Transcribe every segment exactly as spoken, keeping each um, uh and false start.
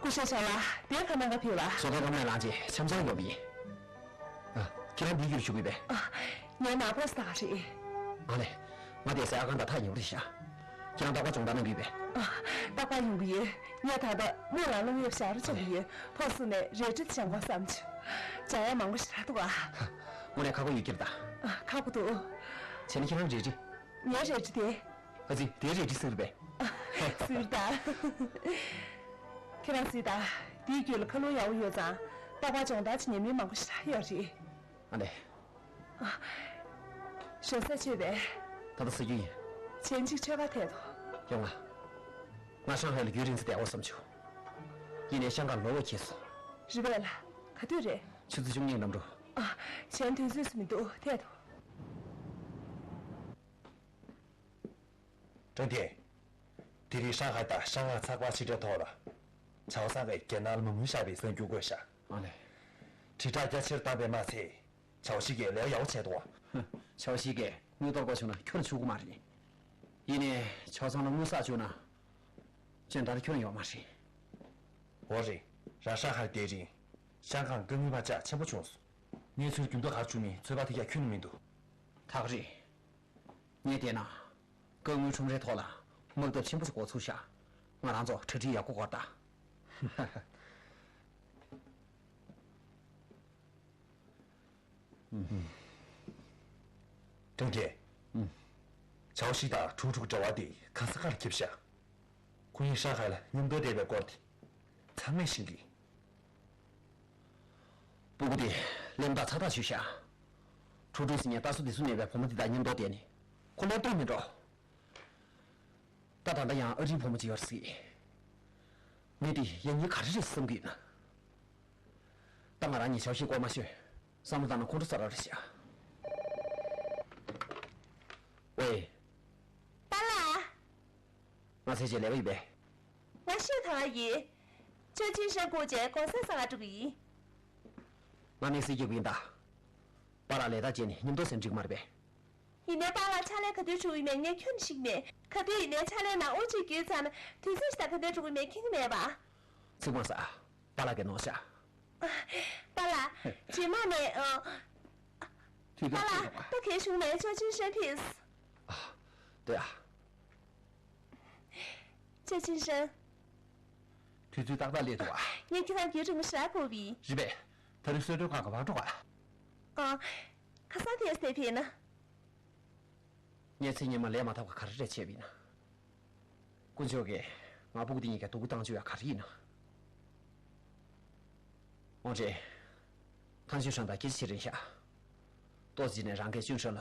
སྐུ་ཞབས་ཆང་ལགས། དེ་ག་ནང་ག་ཕེབས་པ། བཟོ་ལྟ་ཁང་ནས་ལངས་རྗེས་འཆམ་འཆམ་ཡོང་བ་ཡིན། ཨ། ཁྱེད་རང་འདིའི་རྒྱུད་ཞུགས་ཀྱི་པས། ཨ། ངའི་ནང་པ་ས་ད་ག་རེད། ཨ་ལས། ང་དེ་སའི་ཨ་ཁང་དང་ཐག་ཉེ་པོ་རེད་ཤག་ཁྱེད་རང་རྟག་པར་སྦྱོང་བརྡར་གནང་གི་ཡོད་པས། ཨ། རྟག་པར་ཡོང་གི་ཡོད། ངས་ད་ལྟ་རྨོ་ལགས་སློབ་གཡོག་བཞག་རོགས་བྱེད་ཀྱི་ཡོད། ཕར་ཚུར་ནས་རལ་གྲི་སྦྱང་དགོས་བསམ་བྱུང་། སྦྱང་ཡ་མང་པོ་ཞེ་དྲག་འདུག་ཨ། དངོས་གནས་ཁག་པོ་ཡོད་ཀྱི་རེད་ད། ཨ། ཁག་པོ་འདུག་བྱས་ན་ཁྱེད་རང་རལ་གྲི། ངའི་རལ་གྲི་དེ། ཨ་ཙི། དེའི་རལ་གྲི་གཟིགས་རེད་པས། གཟིགས་ད། ཁྱེད་རང་གཟིགས་ད། དེའི་རྒྱུད་ལ་མཁའ་རླུང་ཡག་པོ་ཡོད་ཙང་། རྟག་པར་སྦྱོང་བརྡར་བྱེད་ཉན་མི་མང་པོ་ཞེ་དྲག་ཡོད་རེད། ཨ་ནི། ཞོགས་ཟས་མཆོད་པས། ད་ལྟ་ཟ་རྒྱུ་ཡིན། བྱས་ན་གཅིག་མཆོད་ཁར་ཐད་དོ། ཡོང་ང་། ང་ཧྲང་ཧའེ་ལ་རྒྱུན་རིང་ཙམ་བསྡད་དགོས་བསམ་བྱུང་། ཡིན་ནའི་ཤང་ཀང་ལོག་འོས་ཁེལ་སོང་། རེད་པས་ལགས། ག་དུས་རེད། ཆུ་ཚོད་བཅུ་གཉིས་གནམ་གྲུ། ཨ། བྱས་ན་དུས་ཚོད་སུ་མི་འདུག་ཐད་དོ། ཀྲང་ཏེ། དེ་རིང་ཧྲང་ཧའེ་དང་ཤང་ཀང་ཚགས་པར་ཕྱི་དྲིལ་ཐོག་ལ། ཆའོ་ཚང་གིས་རྒྱ་ནག་ལ་མ་དངུལ་བཞག་པའི་གསར་འགྱུར་བཀོད་ཤག་ཨ་ལས། དྲིལ་བསྒྲགས་རྒྱ་ཆེར་བཏང་པས་མ་ཚད། ཆའོ་ཞི་གིས་ལས་ཀ་ཡག་པོ་བྱས་འདུག་ཧུ། ཆའོ་ཞི་གིས་དངུལ་གཏོར་དགོས་བྱུང་ན་ཁྱོན་ཆུག་གི་མ་རེད། ཡིན་ནའི་ཆའོ་ཚང་ལ་དངུལ་བསགས་བཅུག་ན། སྤྱོད་བདར་ཁྱོན་ཡོད་མ་རེད། འོ་རེད། རང་ཧྲང་ཧའེ་དེ་རིང་ཤང་ཀང་དཀའ་ངལ་བར་ཆད་ཆེན་པོ་བྱུང་སོང་། གནས་ཚུལ་འགྱུར་ལྡོག་ག་རེ་བྱུང་མིན་ཚོད་དཔག་ཐེབས་རྒྱུ་ཁྱོན་ནས་མི་འདུག་ད་ག་རེད། ངས་བལྟས་ན། དཀའ་ངལ་ཁྲོམ་རའི་ཐོག་ལ་དམག་འཐབ་ཆེན་པོ་ཞིག་འགོ་ཚུགས་ཤག་ང་རང་ཚོ་གྲ་སྒྲིག་ཡག་པོ་དགོས་ད། ཀྲང་ཏེ། ཨུམ། ཆའོ་ཞི་དང་ཁྲུའུ་ཁྲུའུ་འབྲེལ་བ་དེ་ག་ས་ག་ལ་ཁེལ་ཤག་ཁོ་གཉིས་ཧྲང་ཧའེ་ལ་མཉམ་དུ་བསྡད་པའི་སྐོར་དེ་ཚང་མས་ཤེས་ཀྱི། སྤུ་གུ་དེ་གླེན་རྟགས་ཚ་ཐག་ཆོད་ཤག་ཁྲུའུ་ཁྲུའུ་ཟེར་མཁན་ལྟ་སུ་བདེ་སུ་མེད་པའི་བུ་མོ་དེ་དང་མཉམ་དུ་བསྡད་ནས་ཁོ་སླེབས་དོན་མེད་འགྲོ། ད་ད་ལྟ་ཡང་ཨ་རིའི་བུ་མོ་ཅིག་ཡོད་རེད་ཟེར། ངས་དེ་ཡང་སྙིང་ག་རེ་རེད་བསམ་གྱི་ཡོད་ན། ད་ང་རང་གཉིས་ཆའོ་ཞིའི་སྐོར་མ་ཤོད། བསམ་བློ་བཏང་ན་ཁོང་ཁྲོ་ཟ་ར་རེད་ཤག་ཝེ། པཱ་ལགས། ང་ཚེ་རྗེས་ལས་ཀ་ཡོད་པས། ང་ཤོད་ད་ག་ཡིན། ཅོ་ཅིན་ཧྲན་སྒུག་བྱས་གོང་ས་ས་ག་འགྲོ་གི་ཡིན། ང་དམིགས་བསལ་སྐྱེ་དགུ་ཡིན་ད། པཱ་ལགས་ལས་ཐག་བཅད་ནས་མཉམ་དུ་ཟིན་འགྲིག་མ་རེད་པས། ཡིན་ནའི་པཱ་ལགས་ཕྱག་ལས་ག་དུས་འགྲོ་གི་མེད་ངས་ཁྱོན་ནས་ཤེས་ཀྱི་མེད། ག་དུས་ཡིན་ནའི་ཕྱག་ལས་ནང་དབུ་ཁྲིད་བརྒྱུད་ཚར་ན་དུས་ཚོད་ཞིག་དང་ག་དུས་འགྲོ་གི་མེད་མཁྱེན་གྱི་མེད་པ། ཚིག་མ་ཟ། པཱ་ལགས་ཀྱིས་ནོར་ཤག་པཱ་ལགས། རྗེས་མ་ནས་ཨ། དུས་ཚོད་པཱ་ལགས་ད་གའི་གཞུང་ནས་ཅོ་ཅིན་ཧྲན་ཕེབས། ཨ། འདོད་ཨ། ཅོ་ཅིན་ཧྲན། དུས་ཚོད་ཏག་ཏག་སླེབས་འདུག་ཨ། ངས་ཁྱེད་རང་རྒྱུན་རིང་པོ་ཞེ་དྲག་སྒུག་པ་ཡིན། རེད་པས། ད་རེས་གསོལ་མགྲོན་ཁང་གི་བར་འགྲོ་ག་ཨ། ཁ་སང་ཐེངས་དེ་ཕེབས་ན། ངས་མཚན་སྔོན་མ་ལས་མ་ཐོག་ག་ག་རེ་རེ་བྱས་པ་ཡིན་ན། དཀོན་མཆོག་གིས་ང་སྤུ་གུ་འདི་གཉིས་ཀ་སྡུག་པོ་བཏང་བཅུག་ཡ་ག་རེ་ཡིན་ན། འོ་རེད། ཐང་ཅུན་ཧྲན་དང་སྐད་ཆ་བྱེད་རན་ཤག་ཏོག་ཙམ་ནས་རང་གིས་ཅུན་ཧྲན་ལ་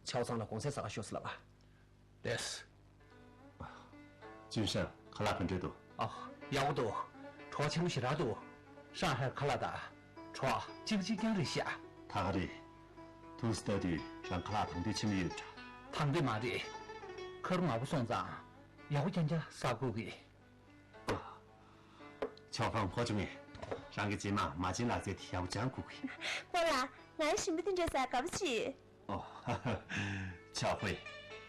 ཆའོ་ཚང་ལ་གོང་ཚད་ཟ་ག་ཤོག་ཟེར་ལབ་པ། ལེས། ཅུན་ཧྲན་ཁ་ལག་ག་འདྲ་འདུག་ཨ། ཡག་པོ་འདུག་གྲོགས་ཆེན་པོ་ཞེ་དྲག་འདུག་ཧྲང་ཧའེ་ཁ་ལག་དང་གྲོགས་གཅིག་གཅིག་རྐྱང་རེད་ཤག་ད་ག་རེད། ཐུགས་ལྟ་དུས་རང་ཁ་ལག་དང་དོད་ཆེན་པོ་ཡོད་འདྲ། དང་དོད་མ་རེད། ཁ་རུ་མང་པོ་སོང་ཙང་ཡག་པོ་རྐྱང་རྐྱང་ཟ་དགོས་གི། ཆའོ་ཧྥང་ཁོ་ཚོ་ངས་རང་གི་རྗེས་མ་མ་བྱན་ལག་རྩལ་དེ་ཡག་པོ་སྦྱང་དགོས་གི། པཱ་ལགས། ང་ཡི་ཞིམ་པོ་དེ་འདྲ་ཟ་དགའ་པོ་བྱེད། ཨོ། ཆའོ་ཧྥེ།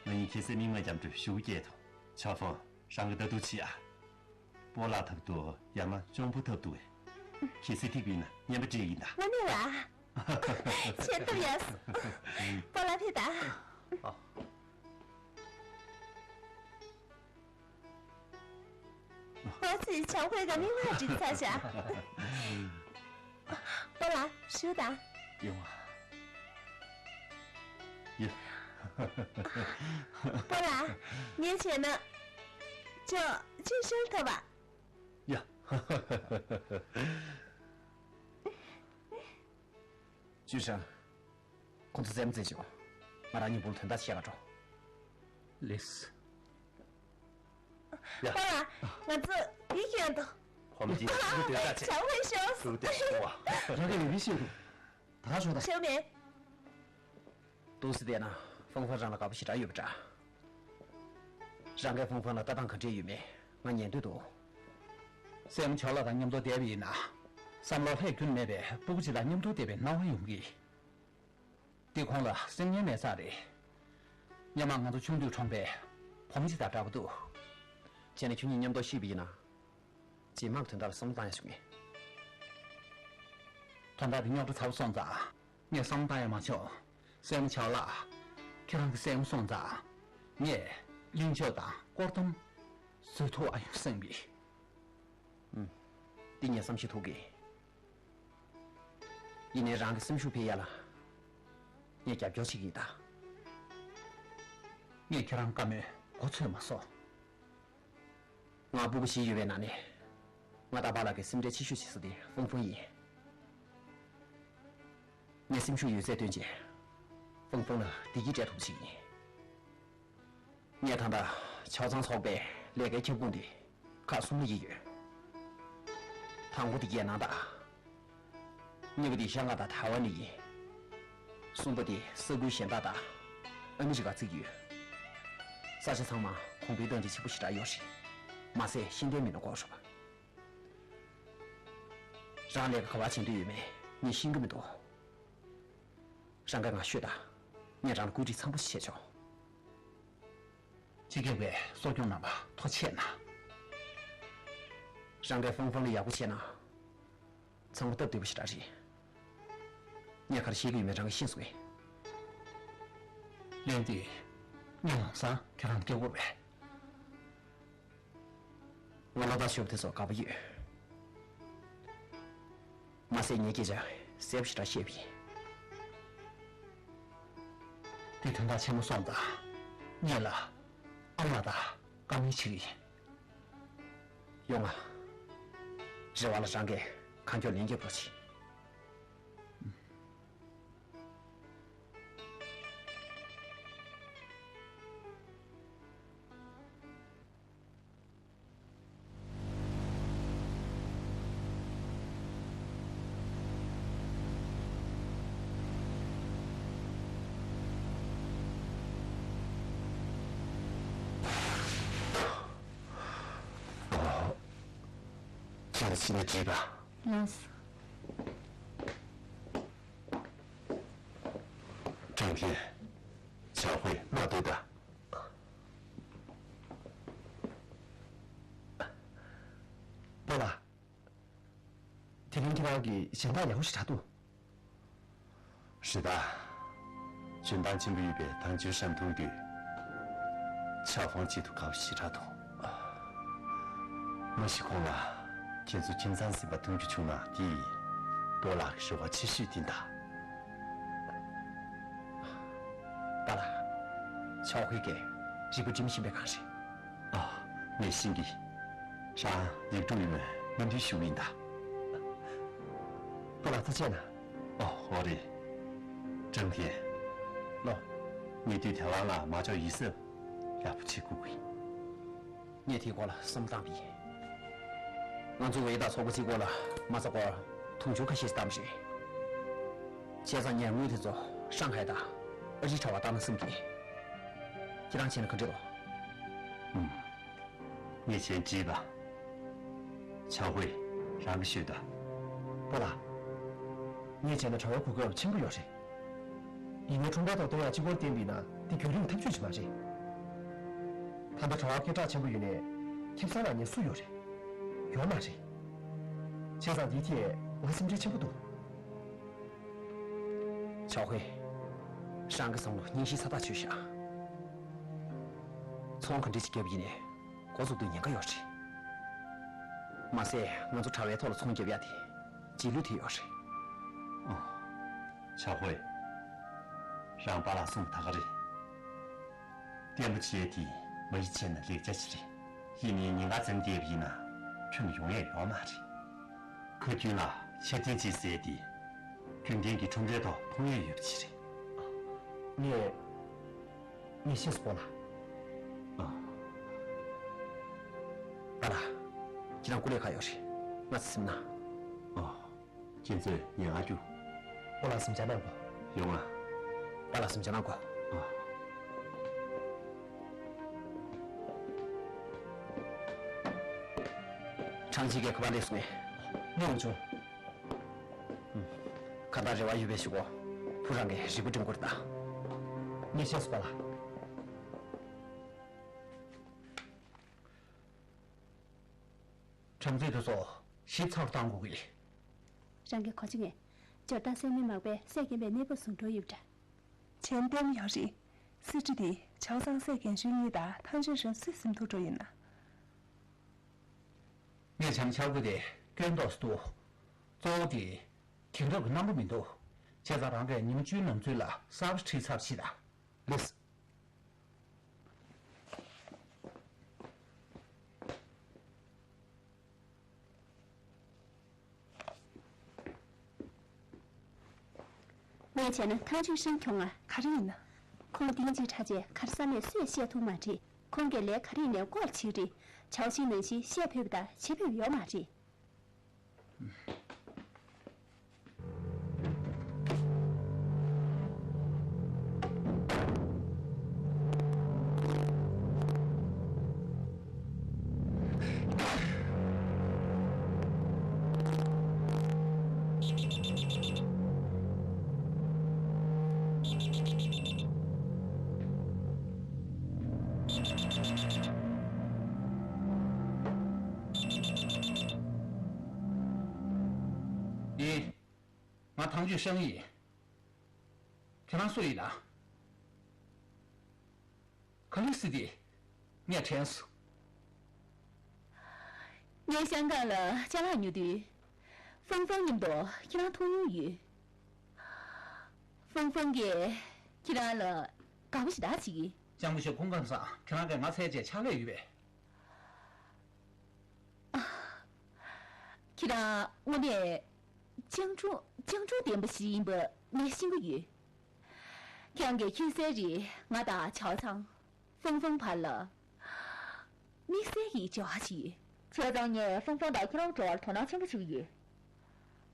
ང་གཉིས་ཁ་སང་མིག་མ་འགྱམ་དུས་ཞུ་སྐྱེལ་ཐོང་། ཆའོ་ཧྥང་རང་གི་ལྟ་འདུག་བྱེད་ཨ། སྤོ་ལགས་ཐབས་འདུག་ཡང་ན་གཅུང་པོ་ཐབས་འདུག་གས། ཁ་སང་ཐིག་པའི་ནང་བརྙན་པར་བྲིས་ཡིན་ད། དངོས་གནས་ལ། བྱེད་ཐུབ་ཡ། སྤོ་ལགས་ཕེབས་ད། ཨ། ཨོ་ཙི་ཆའོ་ཧྥེ་ག་མིག་མ་འགྲིག་ཚར་བཞག་པཱ་ལགས་ཞུ་དང་། ཡོང་བ། ཡོ། པཱ་ལགས་ངས་བྱས་ན། ཅོ་ཅིན་ཧྲན་ཐོབ་པ། ཡ། ཅུན་ཧྲན། ཁོང་ཚོ་རྩེད་མོ་རྩེ་བྱུང་། ང་རང་གཉིས་སྦུག་ལ་དོན་དག་བཤད་ག་འགྲོ། ལེས། ཡ། པཱ་ལགས་ང་ཚོ་འདི་ཁྱེར་འདུག་ཁོམ་གྱིས་ཅི་དོན་དག་བྱས། ཅའོ་ཧྥེ་ཤོག་ཟུར་དེ་ཞུ་བ། རང་གིས་མི་བཤད་འདུག་ད་ཤོག་ད། ཤེས་མེད། ཏུའུ་སི་བལྟས་ན་ཧྥང་ཧྥང་རང་ལ་དགའ་པོ་ཞེ་དྲག་ཡོད་པ་འདྲ། རང་གིས་ཧྥང་ཧྥང་ལ་ལྟ་སྟངས་ག་འདྲས་ཡོད་མེད་ང་ཉན་འདོད་འདུག་སྲས་མོ་ཆའོ་ལགས་དང་མཉམ་དུ་བསྡད་པ་ཡིན་ན། བསམ་བློ་ལྷད་རྒྱུན་མེད་པའི་སྤུ་གུ་གཅིག་དང་མཉམ་དུ་བསྡད་པའི་སྣང་བ་ཡོང་གི། འདི་ཁོང་ལ་སེམས་ངལ་མེད་ས་རེད། སྔོན་མ་ང་ཚོ་ཆུང་དུས་གྲོངས་པའི་བུ་མོ་གཅིག་དང་འདྲ་པོ་འདུག་བྱས་ན་ཁྱོད་གཉིས་མཉམ་དུ་ཤི་བ་ཡིན་ན། རྗེས་མ་གི་དོན་དག་ལ་བསམ་བློ་བཏང་ཡ་ཞིག་མེད། དོན་དག་དེ་རྙོག་དྲ་ཚ་པོ་སོང་ཙང་། ངས་བསམ་བློ་བཏང་ཡ་མ་བྱུང་། སྲས་མོ་ཆའོ་ལགས། ཁྱེད་རང་གི་སྲས་མོ་སོང་ཙང་། ངས་གླེང་བརྗོད་དང་སྐོར་གཏམ་བཟོ་ཐུབ་པ་ཡོང་བསམ་གི། ཨུམ། འདི་ངས་བསམ་ཤེས་ཐུབ་གི། ཡིན་ནའི་རང་གི་སེམས་ཤུགས་འཕེལ་ཡ་ལ་ངས་རྒྱབ་སྐྱོར་བྱེད་ཀྱི་ཡིན་ད། ངས་ཁྱེད་རང་བཀའ་མོལ་མགོ་ཚོས་མ་སོང་། ང་སྤུ་གུ་བཞི་ཡོད་པའི་ནང་ནས་ང་དང་པཱ་ལགས་ཀྱི་སེམས་ཁྲལ་ཆེ་ཤོས་བྱེད་ས་དེ་ཧྥང་ཧྥང་ཡིན། ངས་སེམས་ཤུགས་ཡོད་ཚད་བཏོན་བྱས་ཧྥང་ཧྥང་ལ་བདེ་སྐྱིད་སྤྲད་ཐུབ་པ་ཞིག་ཡིན། ངས་ད་ལྟ་ཆའོ་ཚང་ཚོགས་པའི་ལས་ཀའི་ཁྱབ་ཁོངས་དེ་ཁག་གསུམ་ལ་དབྱེ་ཡོད། དང་པོ་དེ་རྒྱལ་ནང་དང་། གཉིས་པ་དེ་ཤང་ཀང་དང་ཐའེ་ཝན་ནས་ཡིན། གསུམ་པ་དེ་ས་ཁུལ་གཞན་དག་དང་ཨ་མི་རི་ཀ་བརྩི་གི་ཡོད། ས་ཆ་ཚང་མ་གོང་འཕེལ་གཏོང་རྒྱུ་ཆེན་པོ་ཞེ་དྲག་ཡོད་རེད། མ་ཟད་ཤེས་ལྡན་མི་སྣ་ལྐོག་ཟ་བ། རང་ལས་ཀ་ག་པར་བྱེད་འདོད་ཡོད་མེད་ངས་ཤེས་ཀྱི་མི་འདུག། རང་གིས་ང་ཤོད་དང་། ངས་རང་ལ་བཀོད་སྒྲིག་ཚང་པོ་ཞིག་བྱས་ཆོག། སྤྱི་ཁྱབ་པའི་གསོ་སྐྱོང་གནང་བར་ཐུགས་རྗེ་གནང་། རང་གིས་ཧྥང་ཧྥང་ལ་ཡག་པོ་བྱས་ན། ཚང་མ་སྟབས་བདེ་པོ་ཞིག་རང་རེད། ངས་ག་རེ་བཤད་ཀྱི་ཡོད་མེད་རང་གིས་ཤེས་སོང་ངས། ལན་འདི་ངས་ལམ་སང་ཁྱེད་རང་སྐྱོར་དགོས་པས། ང་བློ་ཐག་ཆོད་པ་དེ་ཚོ་དགའ་པོ་ཡོད། མ་ཟད་ངའི་སྐད་ཆ་གསལ་པོ་ཞེ་དྲག་བཤད་པ་ཡིན། དེ་དོན་དག་ཆེན་པོ་སོང་ཙང་ངེད་ལ་ཨ་མ་དང་བཀའ་མོལ་བྱེད་ཀྱི་ཡིན། ཡོང་ང་། རེ་བ་ལ་རང་གིས་གང་མགྱོགས་ལན་རྒྱབ་རོགས་གྱིས། ཁྱེད་ལ་ཕྱི་ནས་དྲིས་པ། ལགས་སོ། ཀྲང་ཐེན། ཆའོ་ཧུའེ་ལོག་སྡོད་དང་། པཱ་ལགས། དེ་རིང་ཁྱེད་རང་གིས་གཞན་དག་ཡག་པོ་ཞིག་དྲག་འདུག། རེད་ད། འཇོན་ཐང་ཆེན་པོ་ཡོད་པའི་ཐང་ཆུའི་ཧྲན་ཐུང་གིས་ཆ་ཧྥང་ཆེད་དུ་དགའ་པོ་ཞེ་དྲག་འདུག། མ་གཞི་ཁོང་ལ་ཁྱེད་ཚོ་ཁྱིམ་ཚང་ཟིན་པ་མཐོང་རྒྱུ་བྱུང་ན་དེ་ཏོ་ལགས་ཀྱི་རེ་བ་ཆེ་ཤོས་དེ་ད། པཱ་ལགས། ཆའོ་ཧུའེ་གིས་རིག་པ་སྒྲིམ་བཞིན་པའི་སྒང་རེད། ཨ། ངས་ཤེས་ཀྱི། རང་ཡིག་དྲུག་ཡིན་མོད་སྨོན་འདུན་ཞུ་གི་ཡིན་ད། པཱ་ལགས་ཐུགས་རྗེ་གནང་། ཨོ་ཨོ་རེད། ཀྲང་ཐེན། ལོ། ཉེ་དུས་དེ་བ་ང་མ་ཅོག་ཡིད་སེམས་ཡག་པོ་བྱེད་དགོས་ཀྱི། ངས་དེའི་སྐོར་ལ་བསམ་བཏང་བ་ཡིན། ང་ཚོ་ཝེ་ཏཱ་ཚོགས་པ་གཅིག་པོ་ལ་མ་རྩ་སྐོར་དུང་ཕྱུར་ཁ་ཤས་ཤིག་བཏང་བ་རེད། བྱས་ཙང་ངས་དངུལ་དེ་ཚོ་ཧྲང་ཧའེ་དང་ཨ་རིའི་དྲ་བར་བཏང་ན་བསམ་གྱི། ཁྱེད་རང་བྱས་ན་ག་འདྲ་འདུག། ཨུམ། ངས་གཞན་དྲིས་པ། ཆའོ་ཧུའེ། རང་གིས་ཤོད་དང་། པཱ་ལགས། ངས་བྱས་ན་དྲ་བའི་གོ་སྐབས་ཆེན་པོ་ཡོད་རེད། ཡིན་ནའི་ཁྲོམ་ར་ཐོག་སྟོན་ཡག་གཅིག་པོར་བརྟེན་པ་ཡིན་ན་འདི་རྒྱུན་རིང་ཐབས་ཇུས་ཅིག་མ་རེད། ད་ལྟ་དྲ་བ་སྐད་གྲགས་ཆེན་པོ་ཡོད་ནའི་ཁེ་བཟང་རག་མཁན་སུ་ཡོད་རེད། ཡོད་མ་རེད། བྱས་ཙང་འདིའི་ཐད་ང་སེམས་ཁྲལ་ཆེན་པོ་འདུག། ཆའོ་ཧུའེ། རང་གི་བསམ་བློ་སྙན་ཞིང་ས་ཐག་ཆོད་ཤག། ཚོང་ག་འདྲ་ཞིག་བརྒྱབ་ཡིན་ནའི་འགོ་བཙུགས་དུས་ཉེན་ཁ་ཡོད་རེད། མ་ཟད་ང་ཚོ་དྲ་བའི་ཐོག་ལ་ཚོང་བརྒྱབ་ཡ་དེ་རྗེས་ལུས་དེ་ཡོད་རེད། ཨོ། ཆའོ་ཧུའེ། རང་པཱ་ལགས་གསུངས་པ་ད་ག་རེད། བརྟན་པོ་བྱས་ཏེ་མ་ཡིག་བྱས་ན་ལེགས་ཆ་ཞིག་རེད། ཡིན་ནའི་ཉེན་ཁ་ཙམ་བསྡད་པ་ཡིན་ན་ཁྱོན་ཡོང་ཡས་ཡོད་མ་རེད། ཁ་རྒྱུན་ལ་ཆ་རྐྱེན་ཅིག་བཟས་ཏེ་རྒྱུན་ལྡན་གྱི་ཁྲོམ་རའི་ཐོག་མཐོང་ཡས་ཡོད་པ་ཞིག་རེད། ངས། ངས་ཤེས་སོང་པཱ་ལགས། ཨ། པཱ་ལགས། ཁྱེད་རང་སྐུ་ལས་ཁག་ཡོད་རེད། ང་ཚོ་སེམས་ནང་། ཨ། ཁྱེད་ཚོས་ཉན་ང་རྒྱུ། པཱ་ལགས་སེམས་ཆུང་གནང་དགོས། ཡོང་ང་། པཱ་ལགས་སེམས་ཆུང་གནང་དགོས། ཨ། ཁྲང་ཅི་གིས་ག་པར་སླེབས་སོང་ངས། མི་ཡོང་བྱུང་། ཁ་བརྡ་རེ་བ་ཡོད་པས་ཞུ་གོ། བུ་རང་གིས་རིག་པ་སྒྲིམ་དགོས་རེད་ད། ངས་ཤེས་སོང་པཱ་ལགས། གྲངས་ཚད་དེ་ཚོ་ཞིབ་ཚགས་སུ་བཏང་དགོས་ཀྱི། རང་གིས་གོ་ཆ་ངས། འབྱོར་སྟངས་གསལ་མིན་མང་པོས་སྲས་རྒན་པའི་གནས་བབ་བཟུང་འགྲོ་ཡོད་པ་འདྲ། མཚན་ལྟད་མོ་ཡག་རེད། གསེར་ཁྲི་དེ་ཆའོ་ཚང་སྲས་རྒན་གཞོན་གཉིས་དང་ཐང་ཆེན་ཧྲན་སུས་ཟིན་ཐུབ་འགྲོ་ཡིན་ན། ངས་བྱམས་ཆའོ་གི་དེ་སྐྱོན་ཏོག་ཙམ་འདུག་གཙོ་བོ་དེ་དེང་རབས་ཀྱི་རྣམ་པ་མི་འདུག་བྱས་ཙང་རང་གིས་ཉིན་བཅུའི་ནང་ཚུད་ལ་གསར་པ་ཁྲིད་ཚར་ཕྱིན་དང་། ལགས། ངས་བྱས་ན་ཐང་ཆུ་ཧྲན་གྱོང་ང་། ག་རེ་ཡིན་ན། ཁོང་དེང་ཅིག་ཁྲ་ཆེ་གར་ས་མེད་སུས་བཤད་ཐུབ་མ་རེད། ཁོང་གིས་ལས་ག་རེ་ཡིན་ནའི་སྐོར་བྱེད་རེད། ཆའོ་ཆིང་ནང་བཞིན་བཤད་ཕོད་པ་དང་བྱེད་ཕོད་པ་ཡོད་མ་རེད། ཡིན། ང་ཐང་ཆུ་ཧྲན་ཡིན། ཁྱེད་རང་སུ་ཡིན་ན། ག་ལེ་སི་དེ། ངས་དྲན་སོང་། ངས་ཤང་ཀང་ལ་ཅ་ལག་ཉོ་དུས། ཧྥང་ཧྥང་མཉམ་དུ་ཁྱེད་རང་མཐོང་མྱོང་ཡོད། ཧྥང་ཧྥང་གིས་ཁྱེད་རང་ལ་དགའ་པོ་ཞེ་དྲག་བྱེད་ཀྱི། ལྕམ་སྐུ་ཞབས་ཀུན་དགའ་ལགས། ཁྱེད་རང་གིས་ང་འཚོལ་བྱས་ཕྱག་ལས་ཡོད་པས། ཁྱེད་རང་དངོས་གནས་སྤྱང་གྲུང་སྤྱང་གྲུང་ལྡན་པ་ཞིག་ཡིན་པ་ངས་ཤེས་ཀྱི་ཡོད། ཁྱེད་རང་གིས་ཁྱེད་གསལ་རེད། ང་དང་ཆའོ་ཚང་། ཧྥང་ཧྥང་བར་ལ་དམིགས་བསལ་གྱི་འབྲེལ་བ་ཞིག་ཡོད། བྱས་ཙང་ངས་ཧྥང་ཧྥང་དང་ཁྱེད་རང་འབྲེལ་བར་དོ་སྣང་ཆེན་པོ་བྱེད་ཀྱི་ཡོད།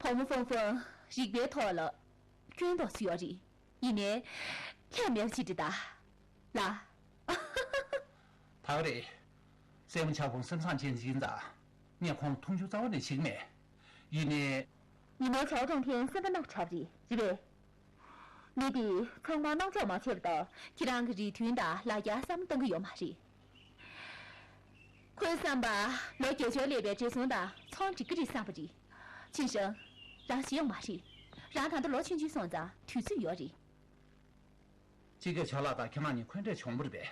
བུ་མོ་ཧྥང་ཧྥང་རིག་པའི་ཐོག་ལ་སྐྱོན་ཏོག་ཙམ་ཡོད་རེད། ཡིན་ནའི་ལྷད་མེད་པ་ཅིག་རེད་ད། ལགས། ད་ག་རེད། སྲས་མོ་ཆའོ་ཧྥང་སེམས་བཟང་ཅན་ཅིག་ཡིན་ཙང་། ངས་ཁོང་ལ་མཐོང་ཆུང་རྩ་བ་ནས་བྱེད་ཀྱི་མེད། ཡིན་ནའི། ཡིན་ནའི་ཆའོ་ཀྲང་ཐེན་སེམས་པ་ནག་པོ་ཆགས་པ་རེད། རེད་པས། མི་དེས་ཚང་མ་སྣང་ཆོག་མ་བྱས་པ་དང་། ཁྱེད་རང་གི་རིགས་མཐུན་དང་ལ་རྒྱ་བསམ་བློ་གཏོང་གི་ཡོད་མ་རེད། ཁོའི་བསམ་པར་ལོ་བརྒྱད་ཅུ་སླེབས་པའི་བགྲེས་སོང་དང་ཚོང་འགྲིག་གི་རེད་བསམ་པ་རེད། ཅིན་ཧྲང་། རང་ཤེས་ཡོད་མ་རེད། རང་ད་ལྟ་ལོ་ཆུང་ཆུང་སོང་ཙང་དུས་ཚོད་ཡོད་རེད། སྤྱི་སྐད་ཆ་ལག་དང་ཁྱེད་རང་གཉིས་འཁོན་འགྲས་བྱུང་བ་རེད་པས།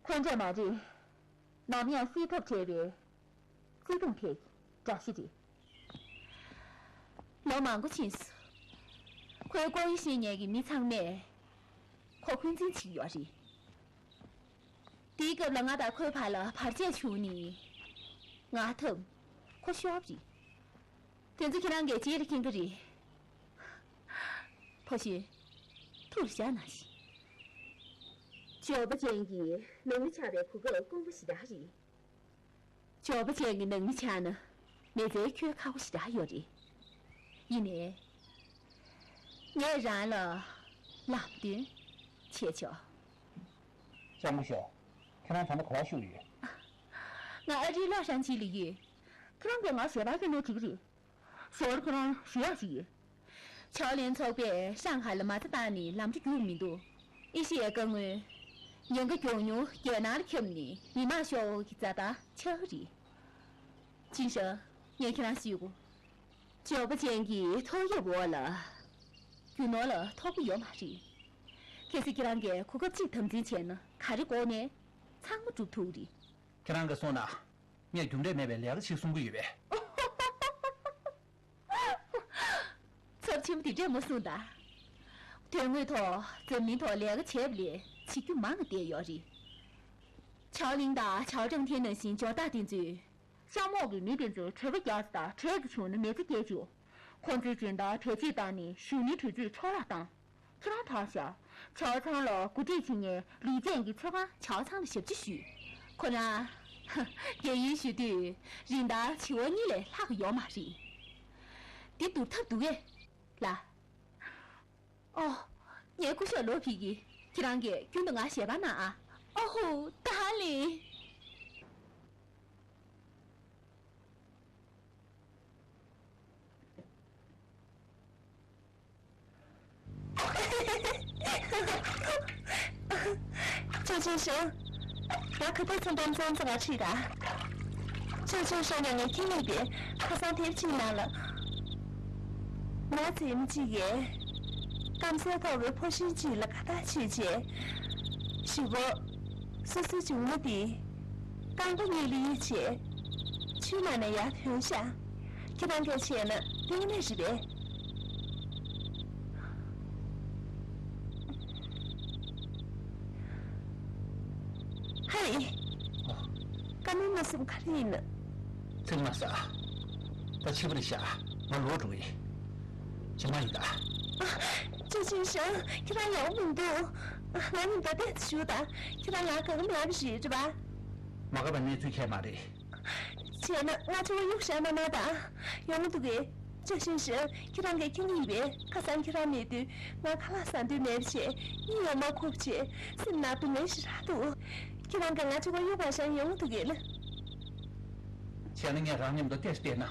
འཁོན་འགྲས་མ་རེད། ནམ་ཡང་སེལ་ཐབས་བྲལ་བའི་བརྩེ་དུང་དེ་འདྲ་ཞིག་རེད། ལོ་མང་པོ་ཕྱིན་སོང་། ཁོའི་ལྐོག་གཡུ་ཤེས་མཁན་གྱི་མི་ཚང་མས་ཁོ་འཁོན་འཛིན་བྱེད་ཀྱི་ཡོད་རེད། དེའི་སྐབས་ལ་ང་དང་ཁོའི་བར་ལ་བར་ཆད་བྱུང་ནས། ང་འཐམས། ཁོ་ཤོར་བ་རེད། དེ་ཚོ་ཁྱེད་རང་གིས་རྗེས་ལ་མཁྱེན་གྱི་རེད། ཕོ་གཞོན། ཐུགས་ལ་བཞག་གནང་ཞིག་འབྱོར་པ་ཅན་གྱི་ནང་མི་ཆགས་པའི་གོ་སྐབས་དཀོན་པོ་ཞེ་དྲག་རེད། འབྱོར་པ་ཅན་གྱི་ནང་མི་ཆགས་ན་མི་ཚེའི་འཁྱོལ་ཁག་པོ་ཞེ་དྲག་ཡོད་རེད། ཡིན་ནའི། ངས་རང་ལ་ལམ་སྟོན་བྱས་ཆོག་ལྕམ་སྐུ་ཞབས། ཁྱེད་རང་ད་ལྟ་ག་པར་བཞུགས་ཡོད། ང་ཨ་རིའི་གློག་ཤང་ཅིག་ལ་ཡོད། ཁྱེད་རང་གིས་ང་ཞལ་པར་སྐྱོན་ན་འགྲིག་གི་རེད། ཞོར་ཁོ་རང་ཞུ་ཡག་ཞིག་ཡོད། ཆའོ་ལེན་ཚོགས་པས་ཧྲང་ཧའེ་ལ་མ་རྩ་བཏང་ནས་ལམ་འགྲོ་རྒྱུགས་མི་འདུག་ཨེ་ཤི་ཡའི་སྐར་དངོས། ཉེན་ཁ་མགྱོགས་མྱུར་རྒྱལ་ནང་ལ་ཁྱབ་ནས་མི་མང་ཤོག་གི་རྩ་དང་ཆགས་ཀྱི་རེད། ཅིན་ཧྲང་། ངས་ཁྱེད་རང་ཞུ་དགོས། འབྱོར་པ་ཅན་གྱི་ཐོག་གཡོག་འོག་ལ། རྒྱུ་ནོར་ལ་ཐོགས་པ་ཡོད་མ་རེད། གལ་སྲིད་ཁྱེད་རང་གིས་གོ་སྐབས་གཅིག་དམ་འཛིན་བྱས་ན་ག་རེ་དགོས་ནའི་ཚང་མ་སྒྲུབ་ཐུབ་ཀྱི་རེད། ཁྱེད་རང་གིས་གསུངས་ན། ངས་རྒྱུ་འབྲས་མེད་པའི་ལས་ཀ་བྱེད་གསུང་གི་ཡོད་པས། ཚབས་ཆེན་པོ་དེ་འདྲས་མ་གསུངས་དང་། དོན་དངོས་ཐོག་འཛམ་གླིང་ཐོག་ལས་ཀ་བྱས་པ་ལས་བྱེད་རྒྱུ་མང་བ་བསྡད་ཡོད་རེད། ཆའོ་ལིང་དང་ཆའོ་ཀྲང་ཐེན་ནང་བཞིན་འབྱོར་སྟངས་དེ་ཚོས། གཤམ་འོག་གི་མི་དེ་ཚོའི་དྲེག་པ་རྒྱག་ས་དང་དྲེག་གི་བྱུང་ན་མི་ཚེ་སྐྱེལ་རྒྱུ། ཁོང་ཚོའི་འཇོན་ཐང་བེད་སྤྱོད་བཏང་ནས་གཞོན་ནུའི་དུས་ཚོད་འཕྲོ་བརླག་བཏང་། ཁྱེད་རང་ཐང་ཤག་ཆའོ་ཚང་ལ་གོ་སྒྲིག་བྱེད་མཁན་ལི་ཅན་གྱི་ཚེ་དབང་ཆའོ་ཚང་ལ་ཞབས་ཕྱི་ཞུས། ཁོ་རང་རྒས་ཡོལ་ཞུ་དུས་རིན་ཐང་བྱེ་བ་གཉིས་ལས་ལྷག་གི་ཡོད་མ་རེད། འདི་བསྡུར་ཐབས་འདུག་གས། ལགས། ཨོ། ངའི་སྐུ་ཞབས་ལོ་ཕིག་གིས་ཁྱེད་རང་གིས་རྒྱུན་དུ་ང་ཞལ་པར་གནང་ཨ། ཨོ་ཧོ། ད་ཧ་ལས། ཅོ་ཅོ་ཞོ། ང་ཁ་པར་ཚོང་པ་ཚོང་ཚོང་ང་ཁྲིད་ད། ཅོ་ཅོ་ཧྲན་ལ་ངས་ཁྱེད་གཉིས་པའི་ཁ་སང་དེབ་ཅིག་ནང་ལ། ང་བཙན་མོ་གཅིག་གིས་སྐམ་སའི་ཐོག་གི་ཕོ་གཞོན་གཅིག་ལ་ཁ་བརྡ་བྱས་རྗེས། གཞུག་གུ་སོ་སོའི་གཅུང་མོ་དེས་རྐང་པ་གཉིས་ལ་གཡུགས་བྱས། ཆུའི་ནང་ནས་ཡར་ཐོན་ཤག་ཁྱེད་རང་གིས་བྱས་ན་དེ་ངས་རེད་པས། ཧེ། ཨོ། བཀའ་མོལ་གནང་སེམས་ག་རེ་ཡིན་ན། ཚིག་མ་ཟ། ད་ཕྱི་པར་བཞག་ང་ལོག་འགྲོ་གི་ཡིན། ཇེ་མང་ཡིན་ད། ཨ། ཅོ་ཅོ་ཧྲན་ཁྱེད་རང་ཡག་པོ་མི་འདུག་ང་གཉིས་ད་ལྟ་བཞུགས་ད། ཁྱེད་རང་ང་དགའ་གི་མེད་པ་རེད་པ། མ་དགའ་བའི་གནས་ཚུལ་ཁྱད་མ་རེད། བྱས་ན་ང་ཚོ་གཡུག་བཞག་མ་གནང་དང་། ཡོང་གི་འདུག་གས། ཅོ་ཅོ་ཧྲན་ཁྱེད་རང་གིས་ཁྱེད་གཉིས་པས་ཁ་སང་ཁྱེད་རང་མེད་དུས་ང་ཁ་ལག་ཟ་འདོད་མེད་པ་བྱས། གཉིད་ཡང་མ་ཁུག་བྱས། སེམས་ནང་སྡུག་བསྔལ་ཞེ་དྲག་འདུག་ཁྱེད་རང་གིས་ང་ཚོ་གཡུག་བཞག་ཡོང་གི་འདུག་གས་ལ། བྱས་ན་ངས་རང་མཉམ་དུ་བལྟས་བལྟས་ན་